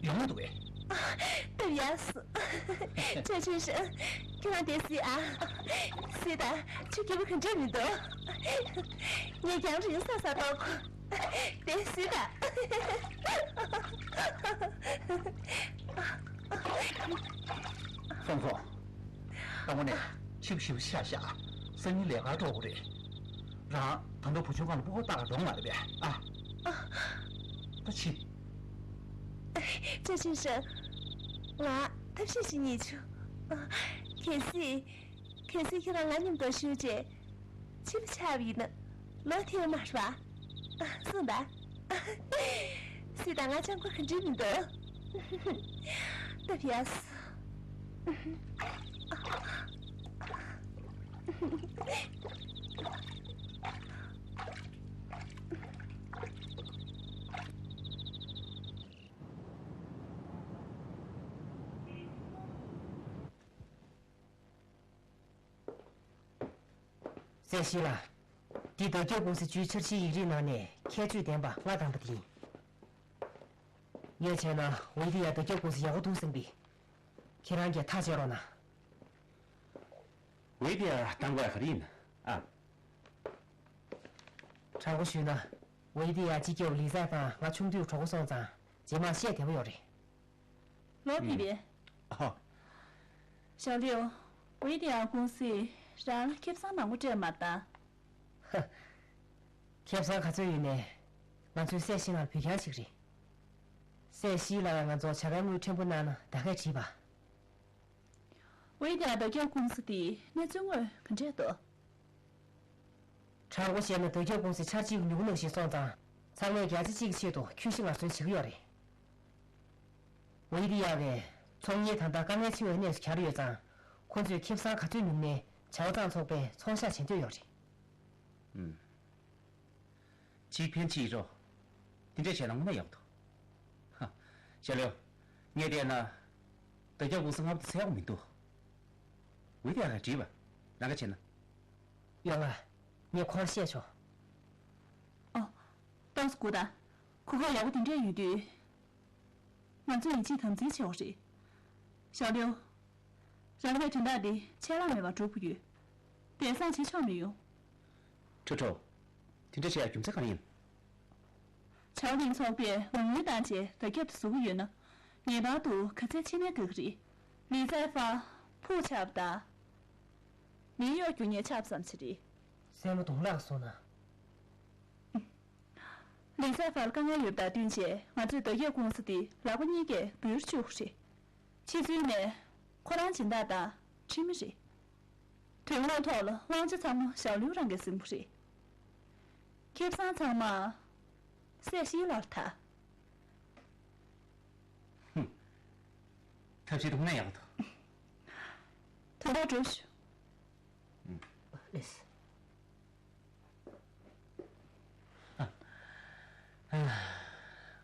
ཡོང་གི་འདུག་གས། སྟབས་ཡག་སོང་། ཅོ་ཅོ་ཧྲན། ཁྱེད་རང་དེ་གཟིགས་ཨ། གཟིགས་དང་། ཁྱོད་སྐྱིད་པོ་ག་འདྲ་མི་འདུག་ངས་ཀྱང་རིང་ས་ས་ཏོག་དེ་གཟིགས་དང་། ཧྥང་ཧྥང་། དང་པོ་ནས་ཞིབ་ཞིབ་ཤ་ཤ། སང་ཉིན་ལས་ཀར་འགྲོ་དགོས་རེད། རང་ད་དུང་བུ་ཆུང་སྒང་ལ་སྤུ་གུ་བཏགས་འགྲོ་མ་རེད་པས་ཨ། ད་ཕྱིན། ཅོ་ཅོ་ཧྲན། ང་ཐབས་ཤེས་ཤིག་རྙེད་བྱུང་། གལ་སྲིད། གལ་སྲིད་ཁྱེད་རང་ང་མཉམ་དུ་བཞུགས་རྗེས། ཕྱི་པོ་ཆགས་པ་ཡིན་ན། ལོ་ཐེངས་མ་རེད་པ། སོང་ད། སྲིད་ད་ང་ཅང་གོ་ག་འདྲ་མི་འདུག་སྟབས་ཡག་སོང་། སྲས་ཞི་ལགས། འདི་བརྡ་ཁྱབ་ཀུང་སི་བརྒྱུད་འཆར་གཞིའི་ཡིག་རིགས་ནང་ནས་ཁྱད་ཆོས་ལྡན་པ་ལྔ་དང་པོ་དེ་ཡིན། ངས་བྱས་ན་ཝེ་ཏི་ཡ་བརྡ་ཁྱབ་ཀུང་སི་ཡག་པོ་འདུག་བསམ་པས། ཁྱེད་རང་གིས་ཐག་བཅད་རོགས་གནང་། ཝེ་ཏི་ཡ་དང་པོ་ག་རེ་ཡིན་ཨ། དྲང་པོ་ཞུས་ན། ཝེ་ཏི་ཡ་སྤྱི་ཁྱབ་ལི་ཙའི་ཧྥང་ང་ཆུང་དུས་གྲོགས་པོ་སོང་ཙང་རྗེས་མ་བཤད་བདེ་པོ་ཡོད་རེད། ལོ་ཕི་པེ། ཨ། ཞའོ་ལིའུ། ཝེ་ཏི་ཡ་ཀུང་སིས་རང་ལ་ཁེ་བཟང་མང་པོ་སྤྲད་མ་ད། ཧ། ཁེ་བཟང་ག་ཚོད་ཡོད་ནའི། ང་ཚོའི་སྲས་ཞི་ལགས་ལ་བུ་རྐྱང་གཅིག་རེད། སྲས་ཞི་ལགས་ང་ཚོ་བྱ་དགའ་དངུལ་ཕྲན་བུ་གནང་ན་ད་གས་བྲིས་པ། ཝེ་ཏི་ཡ་བརྡ་ཁྱབ་ཀུང་སི་དེའི་གནས་ཚུལ་དངོས་ག་འདྲས་འདུག་དྲང་པོ་བཤད་ན་བརྡ་ཁྱབ་ཀུང་སི་ཆར་གཅིག་ཉུང་ནང་བཞིན་སོང་ཙང་། ཚང་མས་བརྒྱ་ཆ་གཅིག་གི་ཆེད་དུ་ཁྱོད་ཤི་ང་གསོན་བྱེད་ཀྱི་ཡོད་རེད། ཝེ་ཏི་ཡ་བས་ཚོང་གཉེར་ད་ལྟ་དཀའ་ངལ་ཆེ་བའི་གནས་སུ་གྱར་ཡོད་ཙང་། ཁོ་ཚོས་ཁེ་བཟང་ག་ཚོད་ཉུང་ནའི་བྱ་བ་བཏང་ཚོགས་པས་ཚོང་བཤགས་བྱེད་འདོད་ཡོད་རེད། ཨུམ། གཅིག་ཕན་གཅིག་གྲོགས། དེ་འདྲས་བྱས་ན་དངོས་གནས་ཡག་འདུག་ཧ། ཞའོ་ལིའུ། ངས་བལྟས་ན། བརྡ་ཁྱབ་ཀུང་སི་སྔ་པོ་དེ་ཚོ་ཡག་པོ་མི་འདུག་ཝེ་ཏི་ཡ་ལ་དྲིས་པ། རང་ག་བྱས་ན། ཡོང་ང་། ངས་ཁོ་རང་བཤད་ཆོག་ཨོ། ཏོག་ཙམ་སྒུག་དང་། གོ་སྐབས་ཡག་པོ་དེ་འདྲས་ཡོད་དུས། ང་ཚོ་ཡིད་ཆེས་དམ་འཛིན་བྱེད་དགོས་རེད། ཞའོ་ལིའུ། རང་གིས་དོན་དག་འདི་ཆད་ལྷག་མེད་པར་སྒྲུབ་དགོས་ཡོད། དེང་སང་བྱེད་ཆོག་མི་ཡོང་། ཁྲོ་ཁྲོ། དེ་འདྲ་བྱེད་ཡག་རྒྱུ་མཚན་ག་རེ་ཡིན། ཆའོ་ལིན་ཚོགས་པས་མ་དངུལ་བཏང་རྗེས་བརྡ་ཁྱབ་དེ་བཟོ་གི་ཡོད་ན། ངེས་པར་དུ་ག་ཚད་ཕྱི་ནས་དགའ་གི་རེད། ལི་ཙའི་ཧྥང་ཕུགས་ཆག་པ་དང་། ནིའུ་ཡོག་རྒྱུ་དངོས་ཆགས་ཙམ་ཞིག་རེད། སྲས་མོ་གདོང་ལག་སོང་ན། ལི་ཙའི་ཧྥང་ལ་དཀའ་ངལ་ཡོད་པ་དང་བསྟུན་བྱས་ང་ཚོས་བརྡ་ཁྱབ་ཀུང་སི་དེ་ལག་པ་གཉིས་ཀས་འབུལ་བཅུག་རེད། ཕྱི་ཚུལ་ནས་ཁོ་རང་སྦྱིན་བདག་དང་ཁྲིམས་མི་རེད། དོན་དངོས་ཐོག་ལ་དབང་ཆ་ཚང་མ་ཞའོ་ལིའུ་རང་གིས་ཟིན་པ་རེད། ཁེ་བཟང་ཚང་མ་སྲས་ཞིའི་ལག་ལ་ཐལ། ཧུམ། ཐབས་ཤེས་དེ་དངོས་གནས་ཡག་པོ་འདུག་དོན་དག་འགྲུབ་ཤོག་ཨུམ། ལགས་སོ།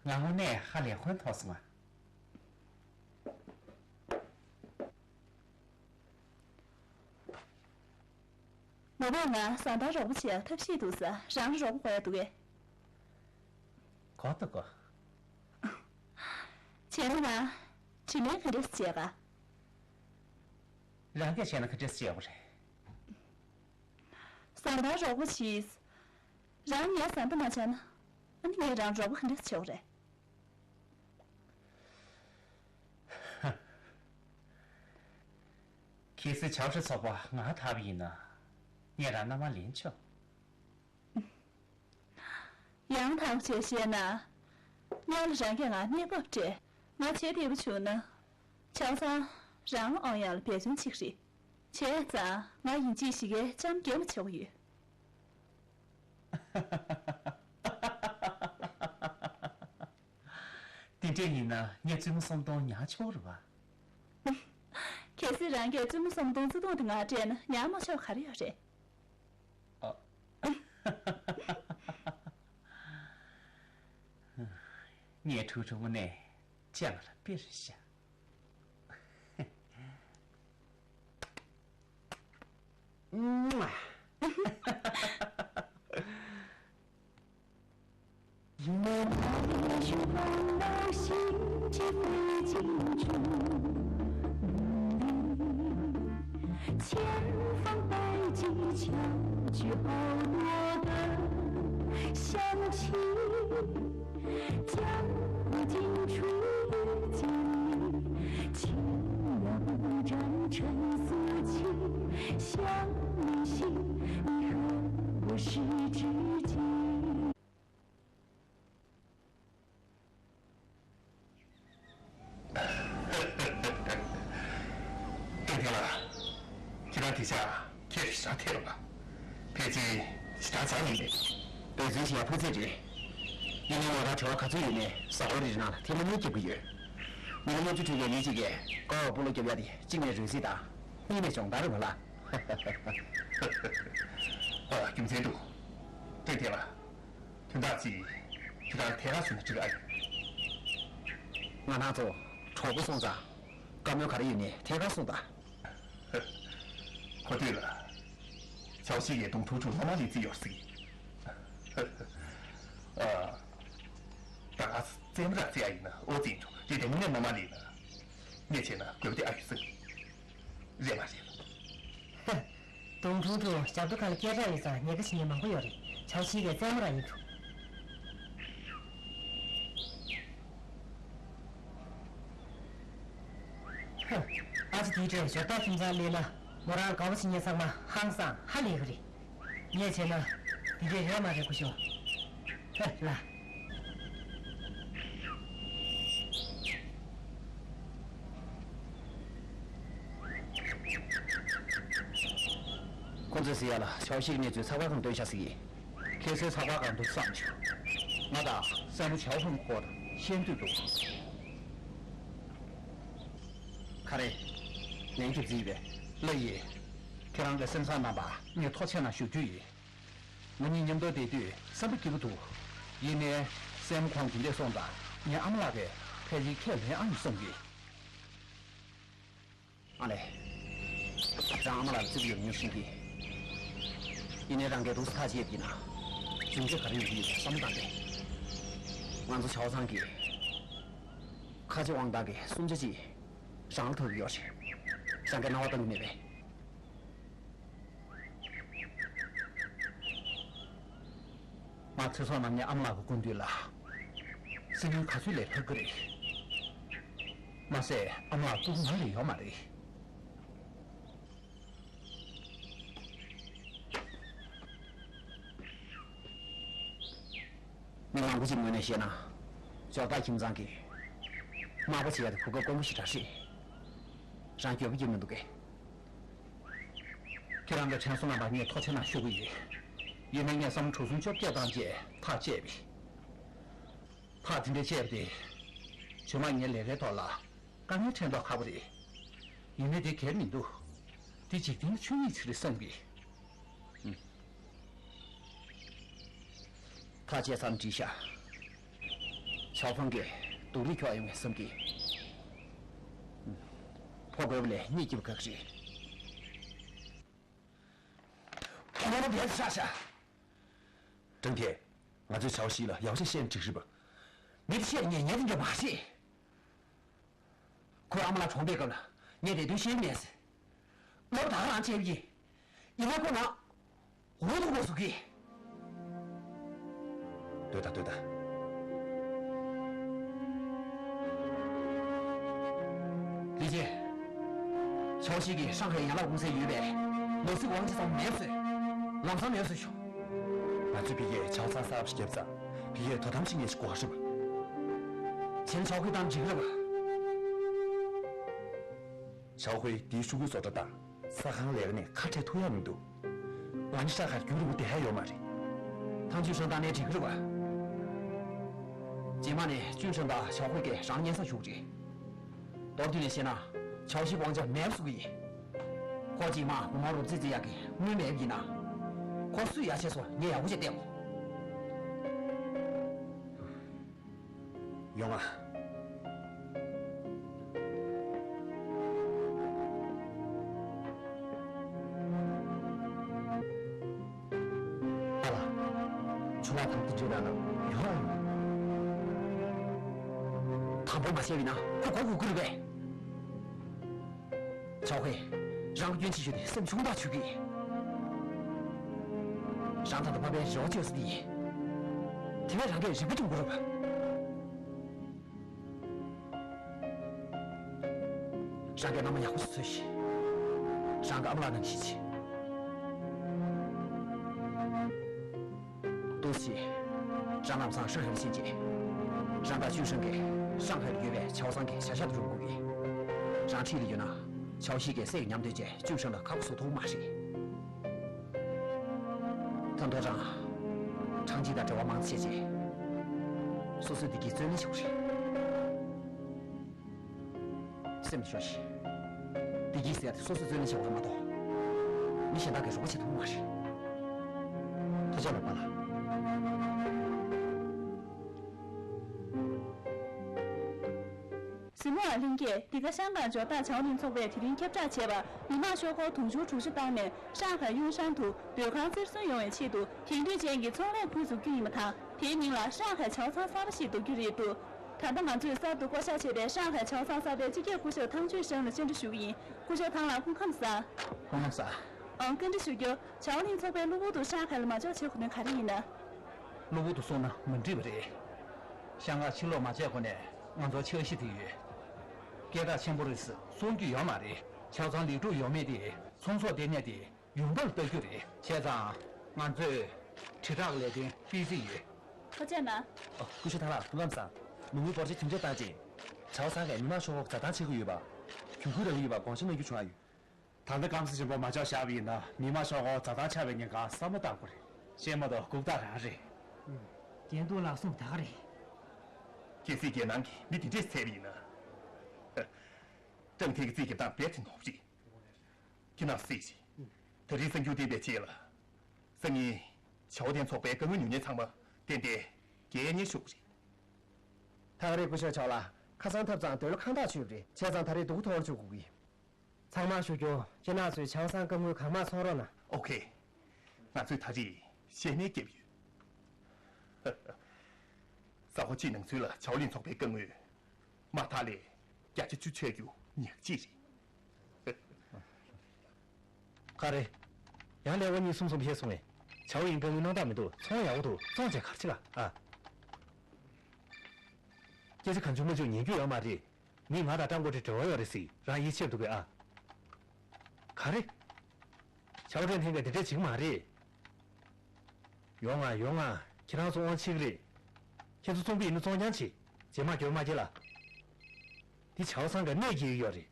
ང་དངོས་གནས་ཧ་ལས་ཁོན་ཐོག་སོང་ང་། ནོར་བུ་ང་བཟའ་ཟླར་རོགས་པ་བྱེད་ཡག་ཐབས་ཤེས་འདུག་ས། རང་ལ་རོགས་པ་དགོས་ཡག་འདུག་གས། གོ་ཐུབ་གོ། བྱས་ན་ང་དྲིན་ལན་ག་འདྲས་བྱེད་ག། རང་གིས་བྱས་ན་ག་འདྲས་བྱེད་དགོས་རེད། བཟའ་ཟླར་རོགས་པ་བྱེད། རང་ངའི་བཟའ་ཟླ་མ་བྱས་ན། ཨ་ནི་ངས་རང་རོགས་པ་ག་འདྲ་བྱེད་དགོས་རེད། གལ་སྲིད་ཆའོ་ཧྲི་ཚོགས་པ་ང་ཐར་པ་ཡིན་ན། ངས་རང་མནའ་མ་ལེན་ཆོག་ཡང་དག་བྱས་བཤད་ན། སྔོན་ལ་རང་གིས་ང་གནས་བབ་སྤྲད། ང་བྱེད་བདེ་པོ་བྱུང་ན། ཆང་ཚང་རང་ཨོ་ཡང་ལ་འབད་བརྩོན་བྱེད་ཀྱི་རེད། བྱས་ཙང་ང་ཡིན་གཅིག་ཞིག་གིས་ལྕམ་རྒན་མོ་བྱེད་དགོས་ཡོད། དེ་འདྲ་ཡིན་ན་ངས་བཙུན་མོ་སུམ་སྟོང་ཉར་ཆོག་རེད་པ། གལ་སྲིད་རང་གིས་བཙུན་མོ་སུམ་སྟོང་བརྩི་མཐོང་དེ་ང་སྤྲད་ན་ཉར་མ་ཆོག་ག་རེ་ཡོད་རེད། ཨ། ངས་ཁྲུའུ་ཁྲུའུ་དངོས་གནས་སྤྱང་ལ་དཔེ་རེད་ཤག་ཏན་ཏན་ལགས། ཁྱེད་རང་དེ་ཤག་ཁྱེད་ཞེ་དྲག་ཐེ་རུ་ལ། ཕལ་ཆེར་ཞེ་དྲག་བྱ་ཡིན་པས། འབད་བརྩོན་བྱེད་ཡ་ཕུགས་ཚད་རེད། ཡིན་ནའི་ང་རང་བྲེལ་བ་ག་ཚོད་ཡོད་ནའི་གཟའ་འཁོར་རེ་རེ་ནང་ལ་ཐེངས་མ་གཉིས་རྒྱབ་ཀྱི་ཡོད། ཉིན་ལྔ་བཅུ་ཁྲི་བའི་མི་གཅིག་གིས་ཀ་བ་སྤོ་ལོ་རྒྱབ་ཡ་དེ་གཅིག་ནས་རོལ་རྩེད་དང་། གཉིས་ནས་སྦྱོང་བརྡར་རེད་པ་ལགས། ཨ། རྒྱུ་མཚན་འདུག་ཏན་ཏན་ལགས། དོན་དག་ཅིག་ཁྱེད་རང་ཐད་ཀར་གསུངས་ན་འགྲིག་ག་ཨ། ང་རང་ཚོ་གྲོགས་པོ་སོང་ཙང་། བཀའ་མོལ་ག་རེ་ཡོད་ནའི་ཐད་ཀར་གསུངས་དང་། གོ་ཐོས་ལ། ཆའོ་ཞི་ཡིས་ཏུང་ཁྲུའུ་ཁྲུའུ་མནའ་མ་ལེན་རྩིས་ཡོད་ཟེར། ཨ། ད་ག་རྩེད་མོ་ར་རྩེ་ཡ་ཡིན་ན་ཨོ་རྩེད་འགྲོ་དེ་དེ་མོ་ནས་མནའ་མ་ལེན་ན། ངས་བྱས་ན་དགོས་པ་དེ་ཨ་ཡོད་ཟེར། རེད་མ་རེད། ཧ། ཏུང་ཁྲུང་ཁྲུང་ཞབས་བྲོ་ཁ་ལ་སྐད་གྲགས་ཡོད་ཙང་ཉེན་ཁ་ཞེ་དྲག་མང་པོ་ཡོད་རེད། ཆའོ་ཞི་གིས་རྩེད་མོ་ར་ཡིན་འགྲོ། ཧ། ཨ་ཅེ་དེའི་གྲས་ཞབས་བྲོ་ཁྱིམ་ཚང་སླེབས་ན་མོ་རང་དགའ་པོ་བྱེད་མཁན་ཚང་མ་ཧང་སང་ཧ་ལས་གི་རེད། ངས་བྱས་ན་འདི་འདྲས་རེད་མ་རེད་གོ་ཤོག་ཧེ་ལ། ཁོ་ཚོས་ཟེར་ཡ་ལ་ཆའོ་ཞི་གི་གནས་ཚུལ་ཚགས་པར་སྒང་བཏོན་ཤག་ཟེར་གི། ཁྱེད་ཚོས་ཚགས་པར་སྒང་དུ་བསམ་བྱུང་། ང་དང་སྲས་མོ་ཆའོ་ཧྥང་སྐོར་ཤེས་འདོད་འདུག་ག་རེ། ལན་རྒྱབ་རྩིས་ཡོད་པས། ལགས་ཡིན། ཁྱེད་རང་གི་སེམས་བཟང་རྣམ་པ་ངས་ཐུགས་རྗེ་ཆེ་གནང་ཞུ་རྒྱུ་ཡིན། ང་གཉིས་མཉམ་དུ་བསྡད་དུས་བསམ་པ་སྐྱིད་པོ་འདུག་ཡིན་ནའི་སྲས་མོ་ཁོང་དེ་འདྲས་སོང་ཙང་ངའི་ཨ་མ་ལགས་ཀྱིས་ཕལ་ཆེར་ཁས་ལེན་ཨ་ཡིན་བསམ་གི། ཨ་ལས། རང་ཨ་མ་ལགས་ལ་རྩིབ་ཡོད་མྱོང་ཤེས་ཀྱི། ཡིན་ནའི་རང་གིས་རུ་སུ་ཐག་བཅད་ཀྱི་ན། རྒྱུ་མཚན་ག་རེ་ཡོང་གི་ཡོད་པའི་བསམ་བློ་བཏང་སྟེ། ང་ཚོ་ཆའོ་ཚང་གིས། ཁ་རྗེ་དབང་ཐང་གི་སུམ་ཆ་གཅིག་རང་ལ་ཐོབ་ཀྱི་ཡོད་རེད། རང་གིས་སྣང་བ་གཏོང་གི་མེད་པས། ང་ཚེ་སྲོག་རྣམས་ངའི་ཨ་མ་ལགས་ཀྱི་སྐུ་མདུན་ལ་སེམས་ཡུལ་ག་ཚོད་ལས་ཕེབས་ཀྱི་རེད། མ་ཟད་ཨ་མ་ལགས་སྡུག་མ་རེ་ཡོད་མ་རེད། མི་མང་པོ་ཅིག་ངོས་ནས་བཤད་ན། ཇོ་བདག་ཁྱིམ་ཚང་གིས་དམག་པ་བྱེད་ཡ་དེ་གོ་སྐབས་དཀོན་པོ་ཞེ་དྲག་རེད། རང་འགྱོད་པ་སྐྱེ་མི་འདུག་གས། ཁྱེད་རང་གི་དྲན་གསོ་རྣམ་པར་ངས་ཐུགས་རྗེ་ཆེ་གནང་ཞུ་གི་ཡོད། ཡིན་ནའི་ངས་བསམ་བློ་གྲུ་གཟིངས་བཅོ་བརྒྱད་བཏང་རྗེས་ཐག་བཅད་པས། ཐག་དེ་འདྲ་བཅད་པ་དེ། རྗེས་མ་ངའི་ལས་ཀའི་ཐོག་ལ་དཀའ་ངལ་འཕྲད་མདོག་ཁ་པོ་རེད། ཡིན་ནའི་དེ་གལ་མི་འདུག་དེ་འཇིག་རྟེན་ལ་ཆོས་ཉིད་ཅིག་རེད་བསམ་གི། ཐག་བཅད་ཚར་ན་འགྲིག་ཤག་ཆའོ་ཧྥང་གིས་སྡུག་རུས་ཁྱོག་ཡོང་ངས་བསམ་གི། ཕོ་རྒོད་པ་ལས་གཉིད་སྐྱིད་པ་དགའ་གི་རེད། ཁོ་མོ་བས་ཤ་ཤ། ཀྲང་ཐེ། ང་ཚོས་ཆའོ་ཞི་ལ་ཡག་ཤོས་བཤད་ན་འགྲིག་རེད་པ། མི་དེ་བཤད་ཉན་ཉན་དེ་འདྲ་མ་རེད། ཁོའི་ཨ་མ་ལགས་གྲོངས་པའི་སྐབས་ལ་ངས་བདེ་དོན་ཤེས་མེད་ཟེར། ལབ་ད་ག་རང་བྱས་པ་ཡིན། ཡིན་ན་ཁོ་ང་འུ་ཐུག་དགོས་སུ་གི། ལྟོས་དང་ལྟོས་དང་ ཅེ། ཆའོ་ཞི་གིས་ཧྲང་ཧའེ་ཡན་ལག་ཀུང་སིའི་ཡོད་པའི་ནོར་སྲིད་དབང་ཆ་ཚང་མ་མེད་པ་བཟོས། ལམ་སང་མེད་པ་བཟོས་ཤོག་ང་ཚོས་ཕ་གིར་ཆའོ་ཚང་གསར་པ་ཞིག་བརྒྱབ་ཙང་ཕ་གིར་དོ་དམ་བྱེད་མཁན་ཞིག་དགོས་རེད་པ། བྱས་ན་ཆའོ་ཧུའེ་བཏང་འགྲིག་གི་རེད་པ། ཆའོ་ཧུའེ་དེའི་ཤོག་གུའི་བཟོ་གྲྭ་དང་ས་ཁང་ལས་ཀ་ནས་ཁ་བྲལ་ཐུབ་ཡག་མི་འདུག་ཝང་ནི་ཧྲང་ཧའེར་རྒྱུན་རིང་པོ་བསྡད་ཡག་ཡོད་མ་རེད། ཐང་ཅུན་ཧྲེང་བཏང་ནའི་འགྲིག་གི་རེད་པ། རྗེས་མ་ནས་ཅུན་ཧྲེང་དང་ཆའོ་ཧུའེ་གིས་རང་སྙན་སེང་ཞུ་གི་རེད། མདོར་བསྡུས་ནས་བཤད་ན་ཆའོ་ཞིའི་དབང་ཆ་མེད་པ་བཟོ་གི་ཡིན། ཁོ་རྗེས་མ་མི་མང་རོབ་རྩིས་རྩིས་ཡག་གི་དངུལ་མེད་པ་ཡིན་ན། ཁོ་སུས་ཡར་བཤད་སོང་ངས་ཡག་པོ་བྱས་བལྟས་དགོས། ཡོང་ང་། ཨ་ལ། ཆུང་བ་དང་དེ་འདྲའི་ནང་ན་ཡོང་ང་། དང་པོ་མ་བཤད་པ་ཡིན་ན་ཁོ་མགོ་སྒུར་གྱི་རེད་པས། ཆའོ་ཧུའེ། རང་གི་སྐྱོན་ཆེ་ཤོས་དེ་སེམས་ཆུང་དྲགས་བྱེད་ཀྱི་ཡིན། རང་ད་ལྟ་ཕ་པའི་རེ་བ་བཅོལ་ས་དེ་ཡིན། དེ་བས་རང་གིས་རིག་པ་སྐྱོང་དགོས་རེད་པ། རང་གི་མནའ་མ་ཡག་པོ་ཞིག་འཚོལ་ཤིག་རང་གི་ཨ་མ་ལགས་ནང་གི་ཤེས་བྱེད། ཏུའུ་ཞི། རང་ལམ་སང་ཧྲང་ཧའེ་ལ་ཕྱིན་རྗེས། རང་དང་ཅུན་ཧྲེང་གིས་ཧྲང་ཧའེ་ལ་ཡོད་པའི་ཆའོ་ཚང་གི་བྱ་གཞག་ཏུ་རུབ་དགོས་ཀྱི། རང་འཁྲིས་ལ་ཡོད་ན་ཆའོ་ཞི་གིས་སྲས་ཀྱི་ཉམས་དོད་བྱས་ཅུན་ཧྲེང་ལ་ཁ་ཁོ་བཟོ་ཐུབ་མ་རེད། ད་དུང་རང་། ཁྲང་ཅི་དང་འབྲེལ་བ་མང་ཙམ་བྱས་རྗེས། སོ་སོའི་བདེ་སྐྱིད་རྩོད་ལེན་བྱེད་དགོས་རེད། སེམས་ལ་ཤོག་ཤིག་བདེ་སྐྱིད་ཟེར་ཡ་དེ་སོ་སོས་རྩོད་ལེན་བྱེད་དགོས་རེད་མ་གཏོགས། མི་གཞན་དག་གིས་རོགས་པ་བྱེད་ཐུབ་མ་རེད། ཐུགས་རྗེ་ཆེ་པཱ་ལགས། གཟིགས་མོ་བ་ལྷན་རྒྱས། འདི་ག་ཤང་ཀང་ཇོ་ཏང་ཆའོ་ལིན་ཚོགས་པས་དེ་རིང་ཁྱབ་བསྒྲགས་བྱས་པ། མི་མང་ཤོག་སྒོར་དུང་ཕྱུར་དྲུག་ཅུ་བཏང་ནས་ཧྲང་ཧའེ་ཡུང་ཧྲན་དུ་སྡོད་ཁང་རྩེར་སོན་ཡོང་བའི་ཆེད་དུ་དེང་དུས་ཅན་གྱི་ཚོང་ལས་ཁུལ་འཛུགས་རྒྱུ་ཡིན་པ་དང་། དེའི་མིང་ལ་ཧྲང་ཧའེ་ཆའོ་ཚང་གསར་པ་ཞིག་འདོགས་རྒྱུ་རེད་འདུག་ད་ལྟ་ང་ཚོས་གསར་དུ་བསྐོ་བཞག་བྱས་པའི་ཧྲང་ཧའེ་ཆའོ་ཚང་གསར་པའི་སྤྱི་ཁྱབ་སྐུ་ཞབས་ཐང་ཆོས་ཧྲེང་ལ་བཅར་འདྲི་ཞུ་གི་ཡིན། སྐུ་ཞབས་ཐང་ལགས་སྐུ་ཁམས་བཟང་། སྐུ་ཁམས་བཟང་། ཨང་། བཀའ་འདྲི་ཞུ་རྒྱུ། ཆའོ་ལིན་ཚོགས་པས་གློ་བུར་དུ་ཧྲང་ཧའེ་ལ་མ་འཇོག་བྱེད་དགོས་དོན་ག་རེ་ཡིན་ན། གློ་བུར་དུ་སོང་ན་མ་འགྲིག་པ་རེད། ཤང་ཀང་ཕྱིར་ལོག་མ་བྱས་གོང་ནས་ང་ཚོར་འཆར་གཞི་དེ་ཡོད། སྐད་གྲགས་ཆེན་པོ་རེད་ཟེར་གསུང་རྒྱུ་ཡོད་མ་རེད། ཆའོ་ཚང་ལེགས་གྲུབ་ཡོང་མེད་དེ་ཚོང་ཟོག་ལྟེ་གནས་དེ་ཡོང་འབབ་ལ་ལྟ་རྒྱུ་རེད། བྱས་ཙང་ང་ཚོས་དྲིལ་བསྒྲགས་ལས་དོན་སྤེལ་རྩིས་ཡོད། ཐུགས་རྗེ་གནང་། ཨོ། སྐུ་ཞབས་ཐང་ལགས་སྐུ་ཁམས་བཟང་། མ་དངུལ་འབོར་ཆེ་དེ་འདྲ་བཏང་རྗེས། ཆའོ་ཚང་གིས་མི་མང་ཤོག་ཁག་འཛའ་ཐང་བྱེད་ཀྱི་ཡོད་པ། གྱོང་གུན་རག་གི་ཡོད་པ་དགོངས་ཞིབ་གནང་རྒྱུ་བྱུང་ཡོད། ད་ལྟ་སྐམ་ས་ཆེན་པོ་མ་འཇོག་བཞག་པ་ཡིན་ན་མི་མང་ཤོག་ཁག་འཛའ་ཐང་ཆགས་པའི་ཉེན་ཁ་བསམ་བློ་བཏང་དགོས་རེད། བཤད་མ་གཏོགས་སྒུག་རྟགས་རང་རེད། ཨུམ། རྒྱན་དུ་ལགས་གསུངས་ད་ག་རེད། གལ་སྲིད་རྒྱལ་ནང་གི་མི་དེ་འདྲས་བསད་པ་ཡིན་ན། ཀྲང་ཐན་གྱི་རྩིས་རྒྱབ་སྟངས་རྦད་དེ་ནོར་བ་རེད། ཁྱེད་རང་གཟིགས་ཤིག་ད་རེས་གསར་འགྱུར་བསྟན་པའི་རྗེས་ལ། སང་ཉིན་ཆའོ་ཏན་ཚོགས་པའི་བཀའ་བློན་ཉུང་ཉུང་ཚང་མ་ཏན་ཏན་རྒྱལ་གཉེར་ཞུ་དགོས་རེད། ཐག་རེད་སྐུ་ཞབས་ཆའོ་ལགས། ཁ་སང་ཐབ་ཚང་འདོད་བློ་ཁེངས་དྲགས་བྱུང་བ་རེད། བྱས་ཙང་ད་རེས་སྡུག་པོ་ཐོག་ལ་འཇུག་དགོས་ཀྱི། ཚང་མར་ཞུ་རྒྱུ། ཁྱེད་རང་ཚོས་ཆའོ་ཚང་བཀའ་དངུལ་གང་མང་ཚོང་རོགས་གནང་། ཨོ་ཁེ། ང་ཚོས་ད་རེས་གཞས་སྣེ་བརྒྱབ་ཡོད། ས་ཁོ་གཅིག་ནང་ཚུན་ལ་ཆའོ་ལིན་ཚོགས་པའི་བཀའ་དངུལ་མ་མཐའ་ལས་བརྒྱ་ཆ་བཅུ་ཆད་རྒྱུ་ཉག་གཅིག་རེད། ག་རེ། ཡང་ལས་ཀ་གཉིས་གསུམ་གསུམ་ཕྱེ་སོང་ངས། ཆའོ་ཡིན་བཀའ་དངུལ་གནང་སྟངས་མི་འདུག་ཚོང་ཡག་པོ་འདུག་བཙོང་བྱས་ག་རེ་བྱེད་ལ་ཨ། སྐད་ཆ་གང་བྱུང་མ་བྱུང་ཉན་རྒྱུ་ཡོད་མ་རེད། མི་ང་དང་ཀྲང་གོ་ཏྲི་འབྲེལ་བ་ཡོད་རེད་ཟེར་རང་ཡིད་ཆེས་འདུག་གས་ཨ། ག་རེ། ཆའོ་ཀྲེན་ཐེན་གྱིས་དེ་འདྲས་བྱེད་ཀྱི་མ་རེད། ཡོང་ང་ཡོང་ང་། ཁྱེད་རང་ཚོ་དབང་ཆེ་གི་རེད། ཁྱེད་ཚོ་བཙོང་གི་ཡིན་ན་བཙོང་རྐྱང་བྱེད། རྗེས་མ་འགྱོད་མ་སྐྱེ་ལ། འདི་ཆའོ་ཚང་གི་གནས་སྐྱེལ་གྱི་ཡོད་རེད།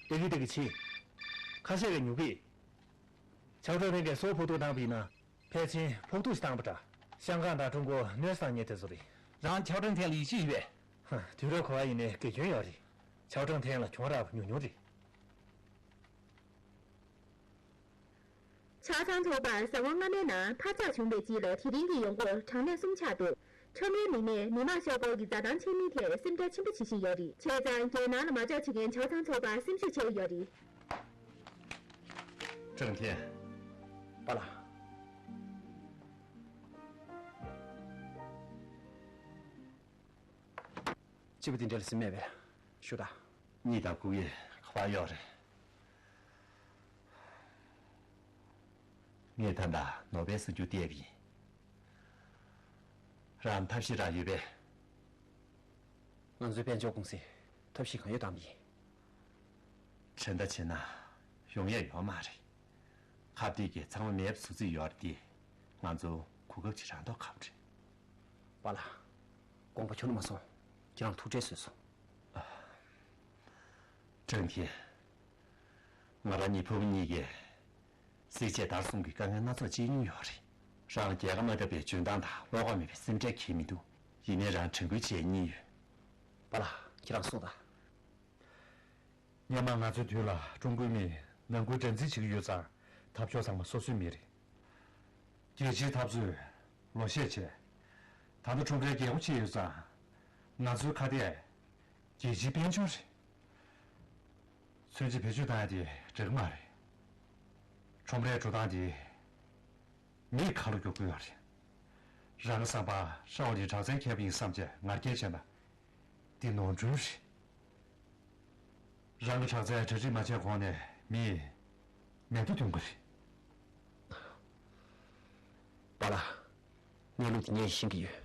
ལྟ་གི་ལྟ་གི་བྱེད། ཁ་ཤས་ཀྱིས་ཉོ་གི། ཆའོ་ཀྲེན་ཐེན་གྱིས་སོ་ཕོག་ཐུག་བཏང་བ་ཡིན་ན། ཕལ་ཆེར་ཕོག་ཐུག་ཞིག་བཏང་པ་འདྲ། ཤང་ཀང་དང་ཀྲུང་གོ་གནོད་སྟངས་ཉེ་དེ་ཚོ་རེད། རང་ཆའོ་ཀྲེན་ཐེན་ལ་ཡིད་ཆེས་ཡོད་པས། ཧ། དུས་རབས་ག་པར་ཡིན་ནའི་དགེ་སྐྱོན་ཡོད་རེད། ཆའོ་ཀྲེན་ཐེན་ལ་གྱོང་རག་པ་ཉུང་ཉུང་རེད། ཆའོ་ཚང་ཚོགས་པར་གཟའ་འཁོར་སྔ་མའི་ནང་འཕར་ཆག་བྱུང་བའི་རྗེས་ལ་དེ་རིང་གི་ཡོང་སྒོར་གྲངས་གནས་གསུམ་ཆག་འདུག་ཁྲོམ་རའི་མི་སྣས་མི་མང་ཤོག་སྒོར་གྱི་འཛའ་ཐང་ཆད་མིན་ཐད་སེམས་ཁྲལ་ཆེན་པོ་བྱེད་བཞིན་ཡོད་རེད། བྱས་ཙང་རྒྱལ་ནང་ལ་མ་འཇོག་བྱེད་མཁན་ཆའོ་ཚང་ཚོགས་པར་སེམས་ཤུགས་ཆེ་ཡོད་རེད། ཀྲང་ཐེན། པཱ་ལགས། སྐྱིད་པོ་དེ་འདྲ་ལ་སེམས་མེད་པས། ཞུ་དང་། གཉིད་དང་ཁུག་ཡས་ཁ་པར་གཡོག་རེད། ངས་ད་ལྟ་ནོ་བེལ་གཟེངས་རྒྱུ་བལྟས་པ་ཡིན། རང་ཐབས་ཤེས་རག་ཡོད་པས། ང་ཚོའི་དཔལ་འབྱོར་ཀུང་སིས་ཐབས་ཤེས་གང་ཡོད་བཏང་པ་ཡིན། དྲན་ད་བྱས་ན་ཡོང་ཡས་ཡོད་མ་རེད། ཁ་གཏད་ཀྱིས་ཚང་མ་མེད་པ་བཟོ་རྩིས་ཡོད་རེད་དེ། ང་ཚོ་གོ་སྐབས་ཅིག་རག་མདོག་ཁ་པོ་རེད། པཱ་ལགས། དགོངས་པ་ཁྱོན་ནས་མ་ཚོམས། ཁྱེད་རང་ཐུགས་ཁྲལ་བཟོས་སོང་། ཀྲང་ཐེ། ང་རང་གཉིས་ཕྲུ་གུ་གཉིས་ཀྱིས་བསྲེག་བཅད་བརྡར་གསུམ་གྱི་དཀའ་ངལ་སྣ་ཚོགས་སྤྱད་མྱོང་ཡོད་རེད། རང་རྒྱལ་ཁ་མ་བརྡབས་པའི་འཇོན་ཐང་དང་བློ་ཁོག་མེད་པའི་སེམས་ཁྲལ་གང་ཡང་མི་འདུག་ཡིན་ནའི་རང་དྲན་སྐུལ་བྱེད་སྙིང་ཡོད། པཱ་ལགས། ཁྱེད་རང་གསུངས་དང་། སྔོན་མ་ང་ཚོའི་དུས་ལ་ཀྲུང་གོའི་མིས་ནང་ཁུལ་དགྲ་འཛིང་བྱེད་ཀྱི་ཡོད་ཙང་འཐབ་ཕྱོགས་ཚང་མ་སོ་སོའི་མི་རེད། རྒྱལ་སྤྱིའི་འཐབ་རྩོད་ལོ་ཤས་བྱས། ད་ལྟ་ཁྲོམ་རའི་རྒྱལ་སྒོ་ཕྱེ་ཡོད་ཙང་། ང་ཚོའི་ཁ་གཏད་རྒྱལ་སྤྱིའི་དཔལ་འབྱོར་རེད། ཚོན་རྩི་བེད་སྤྱོད་བཏང་ཡ་དེ་འགྲིག་གི་མ་རེད། ཁྲོམ་རའི་འགྲོ་སྟངས་དེ་མིས་ཁ་ལོ་སྒྱུར་གྱི་ཡོད་རེད། རང་གི་བསམ་པ་ཧྲ་བ་ལི་དྲག་རྩལ་མཁས་པ་ཡིན་བསམ་བྱས་ངར་སྐད་བྱས་ན། འདི་ནོར་འཁྲུལ་རེད། རང་གི་དྲག་རྩལ་གྲ་སྒྲིག་མ་བྱས་གོང་ནས་མིས་མེད་དུ་གཏོང་གི་རེད། པཱ་ལགས། གནས་ལུགས་འདི་ངས་ཤེས་ཀྱི་ཡོད།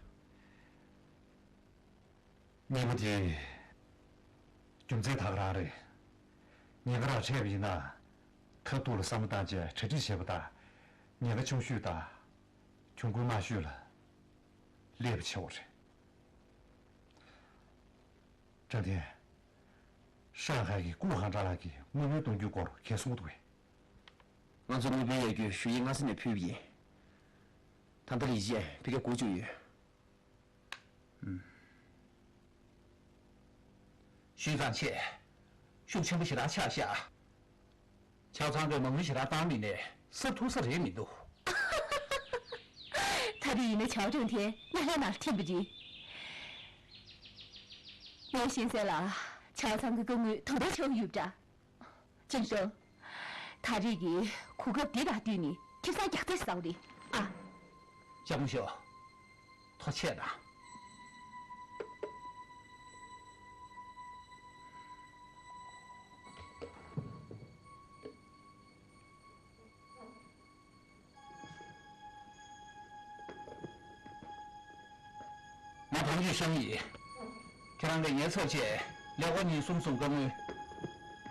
གནས་ལུགས་འདི་རྒྱུ་མཚན་དག་རང་རེད། ཉེན་ཁ་རང་འཕྲད་པ་ཡིན་ན། ཁ་ཐུག་ལ་བསམ་བློ་བཏང་བྱས་གྲ་སྒྲིག་བྱེད་པ་དང་། ཉེན་ཁ་ཆུང་ཤོས་དང་གྱོང་གུན་དམའ་ཤོས་ལ་སླེབས་པ་བྱེད་དགོས་རེད། ཀྲང་ཐེ། ཧྲང་ཧའེ་གི་ཀུའུ་ཧང་ཀྲང་ལགས་ཀྱིས་དངུལ་བུན་གཏོང་རྒྱུའི་སྐོར་ག་རེ་གསུངས་འདུག་གས། ང་ཚོ་དངུལ་བུན་ཡར་རྒྱས་ཞུ་ཡིག་སྔ་ས་ནས་ཕུལ་བ་ཡིན། ད་ལྟ་ལི་ཅི་ཡན་ཕ་གིར་སྒུག་བཅུག་ཡོད། ཨུམ། ཞུས་ཙང་ཆེ། ཤུགས་ཆེན་པོ་ཞེ་དྲག་ཆགས་ཤག་ཆའོ་ཚང་གིས་མ་དངུལ་ཞེ་དྲག་བཏང་མེད་ནའི་གསར་ཐུག་ས་རེད་མི་འདུག་ད་རེས་ཡིན་ན་ཆའོ་ཀྲང་ཐེ་སྣ་ལྷའི་ནང་ལ་ཐིམ་པ་རེད། ངས་ཤེས་གསལ་ལ། ཆའོ་ཚང་གི་སྐུ་དངོས་དོ་དམ་བྱེད་ཡོད་པ་འདྲ། ཅིན་ཧྲང་། ད་རེས་ཀྱི་གོ་སྐབས་འདི་དང་བསྟུན་ནས་ཁེ་བཟང་རྒྱག་རྩིས་བཟོས་རེད་ཨ། ལྕགས་མོ་ཤོག་ཐོ་ཆད་དང་། ང་བང་ཡུས་ཧྲང་ཡིན། ཁྱེད་རང་གིས་ངའི་ཚབ་བྱས་ཀླད་ཀོར་གཉིས་གསུམ་གསུམ་ཀ་དངུལ་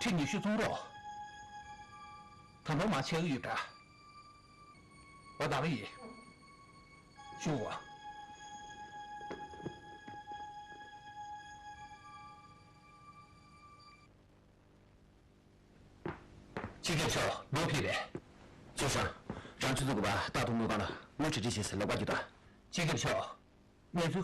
ཁྲི་ཉི་ཤུ་བཙོང་རོགས། ད་དུང་མང་ཆེ་གི་ཡོད་འདྲ། འོ་ད་ག་ཡིན། བཞུགས་གོ། སྤྱི་ཁྱབ་མཆོག་ལོག་ཕེབས་པས། ཙུའུ་ཧྲང་། རང་ཆུ་ཚོད་དགུ་པར་རྟག་ཏུ་དངུལ་ཁང་ལ་དངུལ་གྲ་སྒྲིག་བྱེད་ཟེར་ལབ་པར་རྒྱུགས་དང་། སྤྱི་ཁྱབ་མཆོག་གནས་ཚུལ་